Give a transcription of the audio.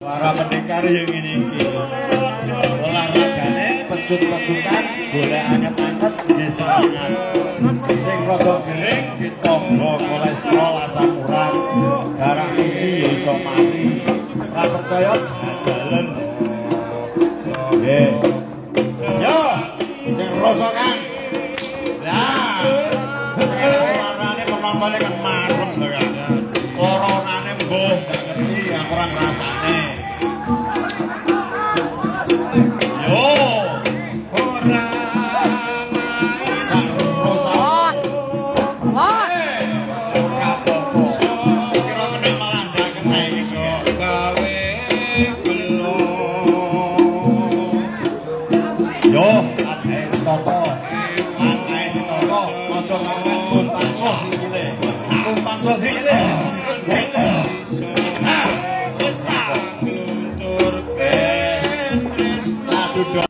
Para pendekar yang ini iki. Olahragane pecut-pecutan, golek anget-anget nggih semangat. Sing rada gering nggih tangga kolesterol, asam urat, darah tinggi ya iso mati. Ora percaya jajalen. Nggih. Yo, sing rasa Kang. Lah, sing enak suarane penontonnya kan marem lho Kang. Coronane mbuh gak ngerti aku ora ngrasane. Yo, Ora sak rasa. Wah. Ora apa-apa. Kira kena malah ndak kena iki. Gawe gelo. Yo, langkahe ditata. Langkahe ditata, aja sampe tumpang sikile. Tumpang sikile. Glunturke tresno. Adu.